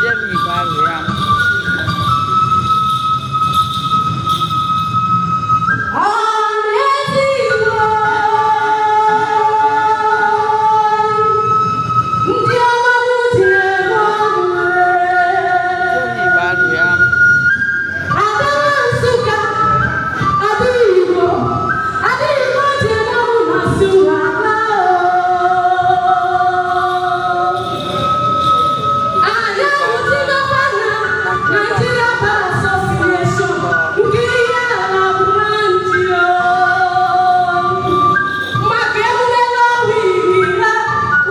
Ijele Igbo Arịam. Ọhaneze Igbo, ndị ọma m ji eme ọnụ. Ijele Igbo Arịam. Adama Nsụka, Ada Igbo, Ada Igbo ji eme ọnụ na si ụwa. Anyị ahụtigokwa na Nigeria Bar Association nke Ihiala branch maka emume Law Week ha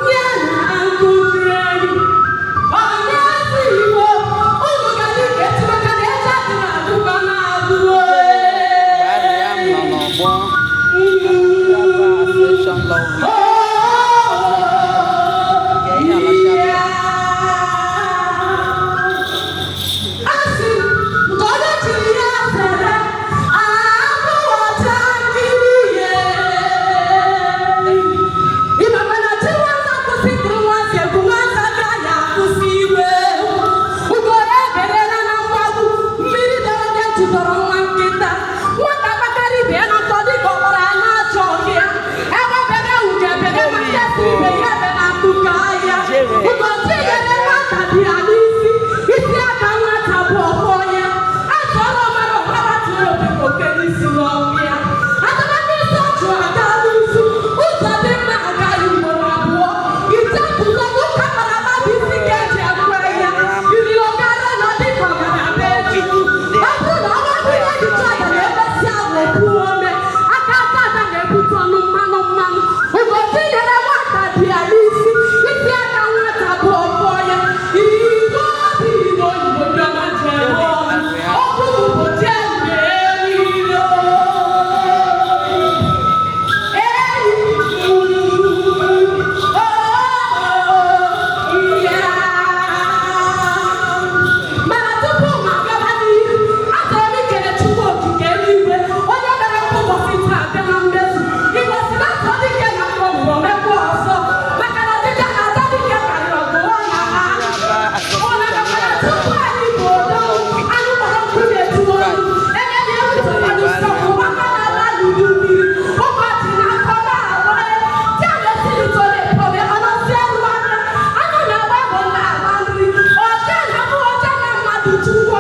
nye na ankle training. Ọhaneze Igbo, unu ga dị ka echi, maka na echi adịghị agụkọ na-agụ. Igbo Arịam nọ n'ọgbọ Nigeria Bar Association Law Week nke Ihiala chapter. Asị nke onye chiri ya zere, akụọcha mmiri ya. Ịmama na chi nwata kwụsịtụrụ nwata egwu, nwata agaghị akwụsị iwe. Ugoro eberela na mgbagbu, mmiri dọrọ gị ntị dọrọ nwa nkịta. Nwata kpakara ibe ya na nkọ dịka ọ kpọrọ ya n'ajọ ọhịa. Egbe bere ugo ebere, ma nke si ibe ya ebe na akụkọ ahịa. Ugochi nyere nwata dị ya n'isi, isi aka nwata bụ ọfọ ya. Achọrọ mara ọmara tụrụ oke oke n'isi n'ọfịa. Adamaka isi ọchụ aga n'usu, ụzọ dị mma agaghị ugboro abụọ. Ijepụta n'ụka mara mmadụ isi ka eji ekwe ya. Irilo karịa na dịka ọgara be Chukwu. Ọ bụrụ na ọnwa nwunye gị chọọ ya na-emesi ahụ okwu ome. Aka aka ada na-ebute ọnụ mmanụ mmanụ. Ugochi nyere nwata dị ya n'isi, isi aka nwata bụ ọfọ ya. Igbo bụ Igbo, Igbo ndị ọma ji eme ọnụ. Okwu bụ jembe niile. Mana tupu m agaba n'ihu, achọrọ m ikele Chukwu Okike eluigwe, onye mere ka ụbọchị taa bịa na mmezu. Igbo si na atọ dike na mkpọ mụrụ mekwa ọzọ, maka na ọdịka na ada dike karịrị ọgụ ọ na ha. Nigeria Bar Ọ na-agakwara Association tupu anyị bụ odogwu, anyị kpọrọ nkụ na-etu ọnụ. Ebe na-ewutekwa n'usoro maka na ala n'udu mmiri. Ụbọchị na-akọ na-agba, ji na-esi n'ụtọ na-ekpọbe, ọ nọsi elu anya. Anụ na-agba bụ na-agba nri. Ọja na-abụ ọja na mmadụ Chukwu.